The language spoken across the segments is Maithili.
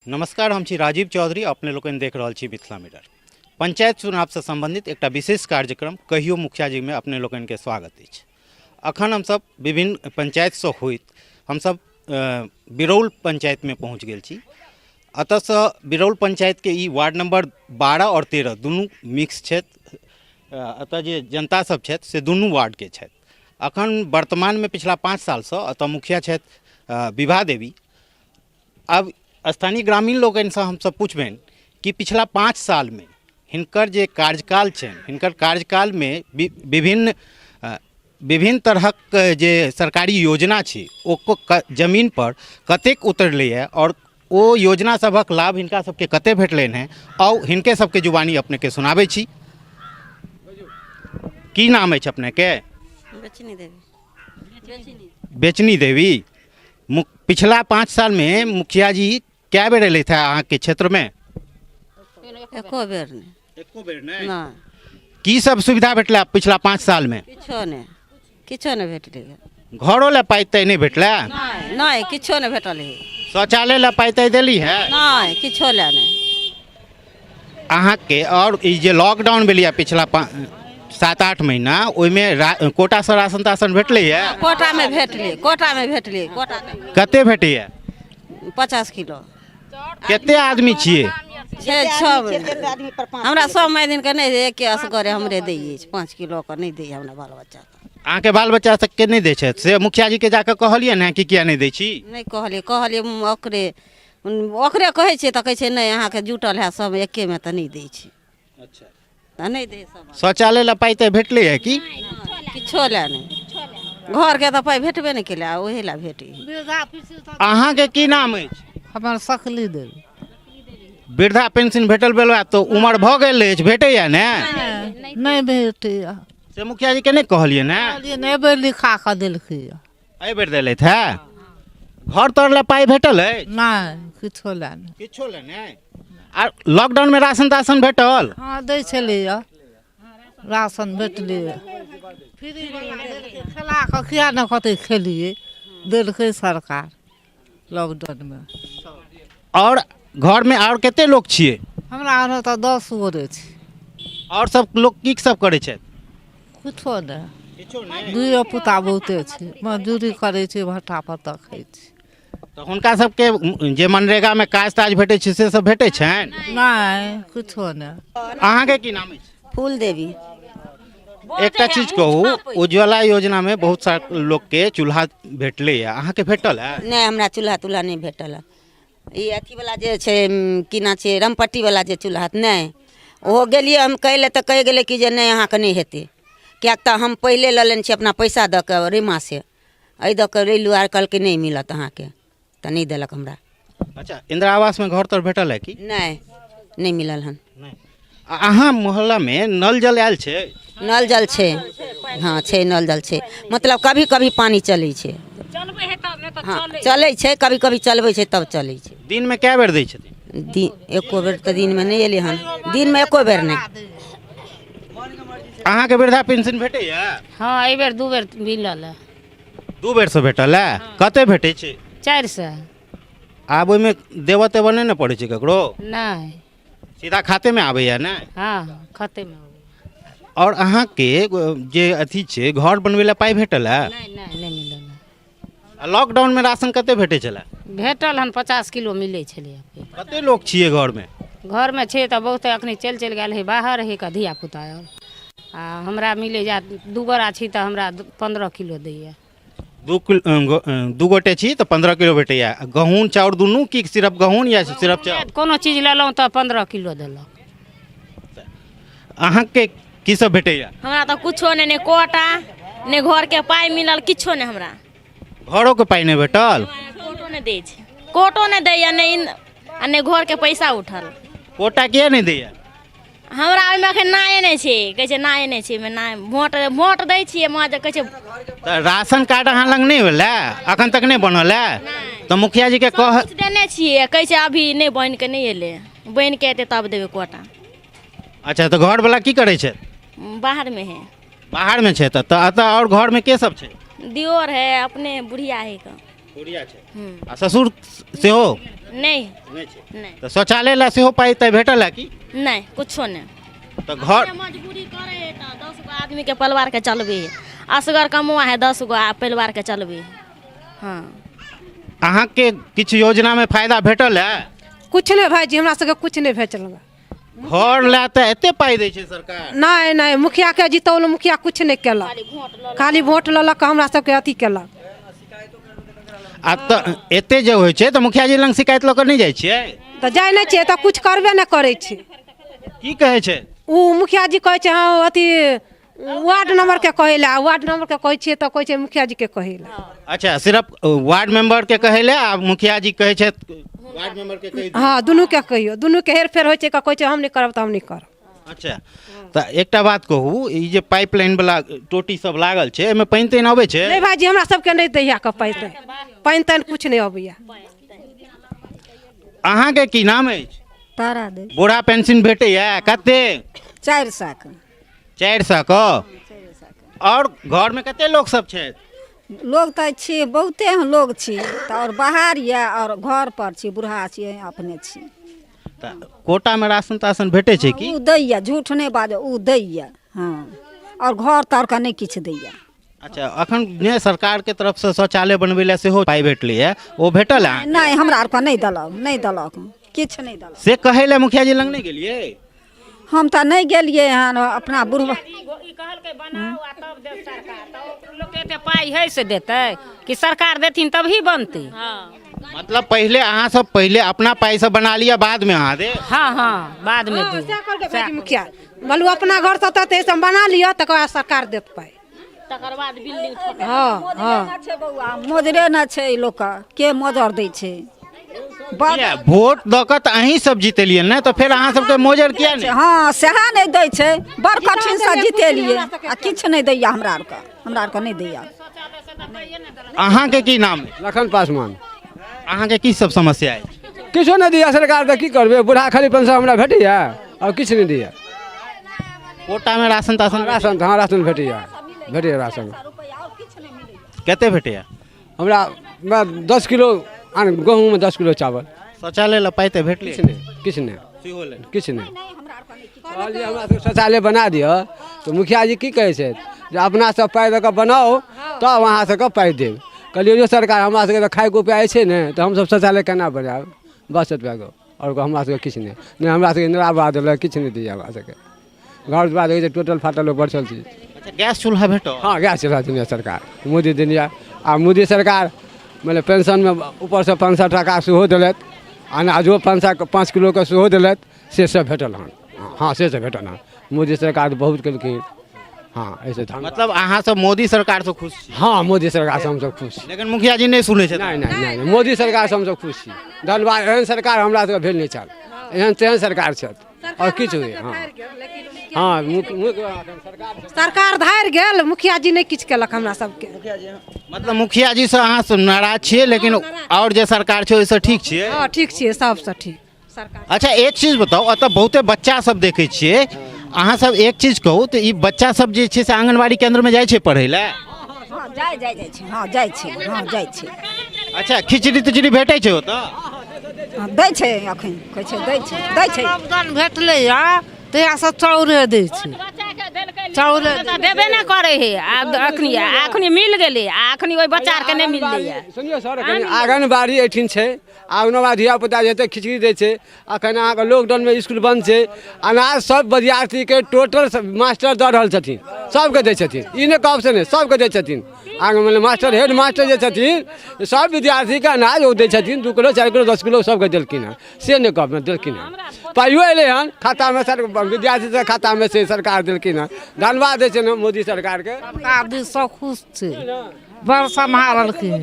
नमस्कार, हम छी राजीव चौधरी, अपने लोकनि देख रहल छी मिथिला मिरर। पंचायत चुनावसँ सम्बन्धित एकटा विशेष कार्यक्रम कहियो मुखिया जीमे अपने लोकनिके स्वागत अछि। अखन हमसब विभिन्न पंचायतसँ होइत हमसब बिरौल पंचायतमे पहुँच गेल छी। एतऽसँ बिरौल पंचायतके ई वार्ड नंबर 12 आओर 13 दुनू मिक्स छथि। एतऽ जे जनता सब छथि से दुनू वार्डके छथि। अखन वर्तमानमे पिछला 5 सालसँ एतऽ मुखिया छथि विभा देवी। आब स्थानीय ग्रामीण लोकनिसँ हमसब पुछबनि कि पिछला 5 सालमे हिनकर जे कार्यकाल छनि, हिनकर कार्यकालमे विभिन्न तरहक जे सरकारी योजना छै ओ जमीन पर कतेक उतरलैए आओर ओ योजना सभक लाभ हिनका सबके कते भेटलनि हेँ। आउ हिनके सबके जुबानी अपनेके सुनाबै छी। की नाम अछि अपनेके? बेचनी देवी। बेचनी देवी। पिछला 5 साल में मुखिया जी कै बेर एलथि है अहाँके क्षेत्र में? एको बेर नहि। एको बेर नहि? नहि। की सब सुविधा भेटला पिछला 5 साल में? किछो नहि, किछो नहि भेटलै। घरो लए पाइ ताइ नहि भेटलै? नहि, नहि, किछो नहि भेटल है। शौचालय लए पाइ ताइ देली है? नहि, किछो लए नहि। अहाँके और ई जे लॉकडाउन भेलैए पिछला 7-8 महीना, ओहिमे कोटासँ राशन ताशन भेटलैए? कोटामे भेटलै, कोटामे भेटलै, कोटा। कते भेटैए? 50 किलो। कते आदमी छियै? छै सब, हमरा सब माय दिनके नहि, एके असगरे हमरे दै अछि, 5 किलोके नहि दैए हमरा बाल बच्चाके। अहाँके बाल बच्चा सबके नहि दै छथि से मुखिया जीके जाकऽ कहलियै ने कि किया नहि दै छी? नहि कहलियै, कहलियै ओकरे, ओकरे कहै छियै तऽ कहै छै नहि अहाँके जुटल है सब एकेमे तऽ नहि दै छै। अच्छा। तऽ नहि दै सब। शौचालय लए पाइ तऽ भेटलै है की? किछो लए नहि, घरके तऽ पाइ भेटबे नहि केलै, आ ओही लए भेटै। अहाँके की नाम अछि? हमर सकली देवी। वृद्धा पेंशन भेटल बेलवा तऽ उमर भऽ गेल अछि, भेटैया ने? नहि भेटैया। से मुखिया जी के नहि कहलियै ने? कहलियै ने, एहि बेर लिखा कऽ देलकै। एहि बेर देलथि है। घर तर लए पाइ भेटल अछि? नहि, किछो लए नहि। किछो लए नहि। आ लॉकडाउनमे राशन ताशन भेटल? हँ, दै छलैया राशन, भेटलैया। फ्री वला देलकै, खेला कऽ किया ने कतै खेलियै, देलकै सरकार लॉकडाउनमे। आओर घरमे आओर कते लोक छियै? हमरा घरमे तऽ 10 गोरे छी। आओर सब लोक की सब करै छथि? किछो नहि, दुइयो पुता बहुते छै, मजदूरी करै छै, भट्टा पर तऽ खाइ छै। तऽ हुनका सबके जे मनरेगामे काज ताज भेटै छै से सब भेटै छनि? नहि, किछो नहि। अहाँके की नाम अछि? फूल देवी। एकटा चीज कहू, उज्ज्वला योजनामे बहुत सारा लोकके चूल्हा भेटलैए, अहाँके भेटल है? नहि, हमरा चूल्हा तुल्हा नहि भेटल है। ई अथीवला जे छै, की नाम छै, रामपट्टीवला जे चूल्हा, नहि, ओहो गेलियै हम कहै लए तऽ कहि गेलै कि जे नहि अहाँके नहि हेतै, किएक तऽ हम पहिले लऽ लेने छी अपना पैसा दऽ कऽ रीमासँ, एहि दऽ कऽ लेलहुँ आर कहलकै नहि मिलत अहाँके, तऽ नहि देलक हमरा। अच्छा, इंदिरा आवासमे घर तर भेटल है की? नहि, नहि मिलल हन। नहि। आ अहाँ मोहल्लामे नल जल आयल छै? नल जल छै, हँ छै, नल जल छै, मतलब कभी कभी पानि चलै छै। हँ, चलै छै, कभी कभी चलबै छै तब चलै छै। दिनमे कए बेर दै छथिन? दिन एको बेर तऽ दिनमे नहि एलै हन, दिनमे एको बेर नहि। अहाँके वृद्धा पेंशन भेटैया? हँ, एहि बेर 2 बेर मिलल है। 2 बेरसँ भेटल है? कते भेटै छै? 400। आब ओहिमे देबऽ तेबऽ नहि ने पड़ै छै ककरो? नहि। सीधा खातेमे आबैया ने? हँ, खातेमे आबैया। आओर अहाँके जे अथी छै, घर बनबै लए पाइ भेटल है? नहि, नहि, नहि मिलल है। आ लॉकडाउनमे राशन कते भेटै छलै? भेटल हन, 50 किलो मिलै छलै। कते लोक छियै घरमे? घरमे छै तऽ बहुत, अखनी चलि चलि गेल है बाहर है के धिया पुता आर, आ हमरा मिलै जा 2 गोरा छी तऽ हमरा 15 किलो दैया। 2 गोटे छी तऽ 15 किलो भेटैया। गहूँम चाउर दुनू की सिर्फ गहूँम या सिर्फ चाउर? कोनो चीज लेलहुँ तऽ 15 किलो देलक। अहाँके की सब भेटैया? हमरा तऽ कुछो नहि, नहि कोटा, नहि घरके पाइ मिलल, किछो नहि हमरा। घरोके पाइ नहि भेटल? कोटो नहि दै छै, कोटो नहि दैया, नहि आ नहि घरके पैसा उठल। कोटा किया नहि दैया? हमरा ओहिमे अखन नाए नहि छै, कहै छै नाए नहि छै ओहिमे, नाए भोट, भोट दै छियै माँ जे कहै छै। तऽ राशन कार्ड अहाँ लग नहि भेलै? अखन तक नहि बनल है? तऽ मुखिया जी के कह किछु देने छियै, कहै छै अभी नहि बनि कऽ नहि एलै, बनि कऽ एतै तब देबै कोटा। अच्छा, तऽ घरवला की करै छै? बाहरमे है। बाहरमे छै तऽ एतऽ आओर घरमे के सब छै? दियोर है, अपने बुढ़िया है कऽ। कोरिया छै। आ ससुर सेहो नहि। नहि छै? नहि। तऽ शौचालय लए सेहो पाइ ताइ भेटल है की? नहि, कुछो नहि। तऽ घर मजबूरी करै है तऽ 10 गो आदमीके परिवारके चलबै है, असगर कमुआ है, 10 गो आ परिवारके चलबै है, हँ। अहाँके किछु योजनामे फायदा भेटल है? किछु नहि भाइजी, हमरा सबके किछु नहि भेटल। घर लए तऽ एते पाइ दै छै सरकार। नहि नहि, मुखियाके जितौल, मुखिया किछु नहि केलक, खाली वोट लेलक, हमरा सबके अथी केलक। आ तऽ एते जे होइ छै तऽ मुखिया जी लग शिकायत लऽ कऽ नहि जाइ छियै? तऽ जाइ नहि छियै, तऽ किछु करबे नहि करै छै। की कहै छै? ओ मुखिया जी कहै छै, हँ, अथी वार्ड नंबरके कहै लए। वार्ड नंबरके कहै छियै तऽ कहै छै मुखिया जीके कहै लए। अच्छा, सिर्फ वार्ड मेंबर के कहै लए आ मुखिया जी कहै छै वार्ड मेंबर के कहि दियौ। हँ, दुनूके कहियौ। दुनूके हेर फेर होइ छै, कहै छै हम नहि करब तऽ हम नहि करब। अच्छा, तऽ एकटा बात कहू, ई जे पाइप लाइन वाला टोटी सब लागल छै, एहिमे पानि तानि अबै छै? नहि भाइजी, हमरा सबके नहि दैया कऽ पानि तानि, पानि तानि किछु नहि अबैया। अहाँके की नाम अछि? तारा देवी। बूढ़ा पेंशन भेटैया? कते? 400 के। 400 के। आओर घरमे कते लोक सब छथि? लोग तऽ छी बहुते हम लोग छी तऽ, आओर बाहर यऽ आओर घर पर छी, बूढ़ा छियै, अपने छी। तऽ कोटामे राशन ताशन भेटै छै की? ओ दैया, झूठ नहि बाजो, ओ दैया, हँ। आओर घर तरके नहि किछु दैया। अच्छा, अखन जे सरकारके तरफसँ शौचालय बनबै लए सेहो पाइ भेटलैए, ओ भेटल अहाँके? नहि, हमरा आरके नहि देलक, नहि देलक, किछु नहि देलक। से कहै लए मुखिया जी लग नहि गेलियै? हम तऽ नहि गेलियै हन अपना बुढ़बा। ई कहलकै बनाउ आ तब देब सरकार, तऽ लोकके एते पाइ है से देतै कि? सरकार देथिन तभी बनतै। मतलब पहिले अहाँ सब पहिले अपना पाइसँ बना लिअ, बादमे अहाँ दे हँ हँ, बादमे हँ, देब। सएह कहलकै भाइजी मुखिया, बोलू अपना घरसँ तऽ सब बना लिअ, तकर बाद सरकार देत पाइ। तकर बाद बिल्डिंग। हँ हँ। मोजरे छै बौआ, मोजरे न छै लोकके, के मोजर दै छै? बड़ किया? वोट दऽ कऽ तऽ अहीं सब जीतेलियै ने, तऽ फेर अहाँ सबके मोजर किया नहि? हँ, सएह नहि दै छै। बड़ कठिनसँ जितेलियै आ किछु नहि दैया हमरा आरके, हमरा आरके नहि दैया। अहाँके की नाम अछि? लखन पासवान। अहाँके की सब समस्या अछि? किछो नहि दैया सरकार, तऽ की करबै? बूढ़ा खाली पेंशन हमरा भेटैया आओर किछु नहि दैया। कोटामे राशन ताशन? राशन, हँ, राशन भेटैया, भेटैया राशन। कते भेटैया? हमरा 10 किलो अन्न गहूँम, 10 किलो चावल। शौचालय लए पाइ तऽ भेटलै? किछु नहि, किछु नहि। सेहो लए? किछु नहि। कहलियै हमरा सबके शौचालय बना दिअ, तऽ मुखिया जी की कहै छथि जे अपना सब पाइ दऽ कऽ बनाउ तब अहाँ सबके पाइ देब। कहलियै यौ सरकार, हमरा सबके तऽ खायके उपाय छै ने, तऽ हमसब शौचालय केना बनायब? बस एतबा गप, आओर हमरा सबके किछु नहि। नहि हमरा सबके इन्दिरा आवास देलक, किछु नहि दैया हमरा सबके। घर दुआर देखै छै टूटल फाटल बरसल छै। अच्छा, गैस चूल्हा भेटल? हँ, गैस चूल्हा देने सरकार, मोदी देने। आ मोदी सरकार मने पेंशनमे ऊपरसँ 500 टाका सेहो देलथि, अनाजो 500, 5 किलोके सेहो देलथि, से सब भेटल हन। हँ, से सब भेटल हन। मोदी सरकार बहुत केलखिन। हँ, एहिसँ धन्यवाद। मतलब अहाँ सब मोदी सरकारसँ खुश छी? हँ, मोदी सरकारसँ हमसब खुश छी। लेकिन मुखिया जी नहि सुनै छथि? नहि नहि नहि नहि, मोदी सरकारसँ हमसब खुश छी, धन्यवाद। एहन सरकार हमरा सबके भेल नहि छल, एहन तेहन सरकार छथि आओर किछु होइ। हँ हँ, मुख्य मुख्य सरकार। सरकार धारि गेल, मुखिया जी नहि किछु केलक हमरा सबके। मतलब मुखिया जी से अहाँ सब नाराज छियै, लेकिन आओर जे सरकार छै ओहिसँ ठीक छियै? हँ, ठीक छियै, सबसँ ठीक सरकार। अच्छा, एक चीज बताउ, एतऽ बहुते बच्चा सब देखै छियै अहाँ सब। एक चीज कहू तऽ ई बच्चा सब जे छै से आंगनबाड़ी केंद्रमे जाइ छै पढ़ै लए? हँ, जाइ जाइ जाइ छै, हँ, जाइ छै, हँ, जाइ छै। अच्छा, खिचड़ी तिचड़ी भेटै छै ओतऽ? हँ, दै छै, अखन कहै छै दै छै, दै छै। लॉकडाउन भेटलैया तहियासँ चाउरे दै छै, चाउरे। तऽ देबे नहि करै हे आब अखनी, अखनी मिल गेलै आ अखनी ओहि बच्चा आरके नहि मिललैया। सुनियौ सर, कनि आँगनबाड़ी एहिठिन छै, आंगनबाड़ी धिया पुता जेतै खिचड़ी दै छै। अखन अहाँके लॉकडाउनमे इसकुल बन्द छै, अनाज सब विद्यार्थीके टोटल मास्टर दऽ रहल छथिन, सबके दै छथिन। ई नहि कहब से नहि, सबके दै छथिन। आंगन मास्टर, हेड मास्टर जे छथिन, सब विद्यार्थीके अनाज ओ दै छथिन, 2 किलो, 4 किलो, 10 किलो सबके देलखिन हँ। से नहि कहब, देलखिन हँ। पाइयो एलै हन खातामे सर, विद्यार्थी सब खातामे से सरकार देलखिन हँ। धन्यवाद दै छियनि हम मोदी सरकारके। सरकार दिससँ खुश छै, बड़ सम्हारलखिन।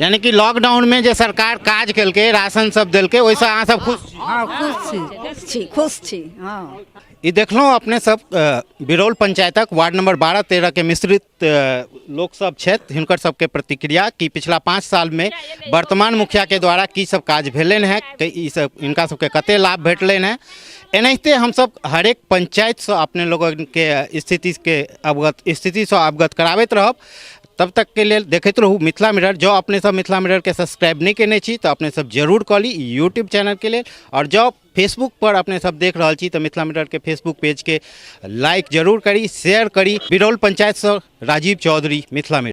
यानी कि लॉकडाउनमे जे सरकार काज केलकै, राशन सब देलकै, ओहिसँ अहाँ सब खुश छी? हँ, खुश छी। खुश छी, खुश छी, हँ। ई देखलहुँ अपने सब, बिरौल पंचायतक वार्ड नंबर 12 13 के मिश्रित लोक सब छथि, हिनकर सबके प्रतिक्रिया कि पिछला 5 सालमे वर्तमान मुखिया के द्वारा की सब काज भेलनि हैं, कि ई सब हिनका सबके कते लाभ भेटलनि हैं। एनाहिते हमसब हरेक पंचायतसँ अपने लोगनके स्थितिके अवगत, स्थितिसँ अवगत कराबैत रहब। तब तकके लेल देखैत रहू मिथिला मिरर। जँ अपने सब मिथिला मिररके सब्सक्राइब नहि केने छी तऽ अपने सब जरूर कऽ ली यूट्यूब चैनलके लेल, आओर जँ फेसबुक पर अपने सब देख रहल छी तऽ मिथिला मिररके फेसबुक पेजके लाइक जरूर करी, शेयर करी। बिरौल पंचायतसँ राजीव चौधरी, मिथिला मिरर।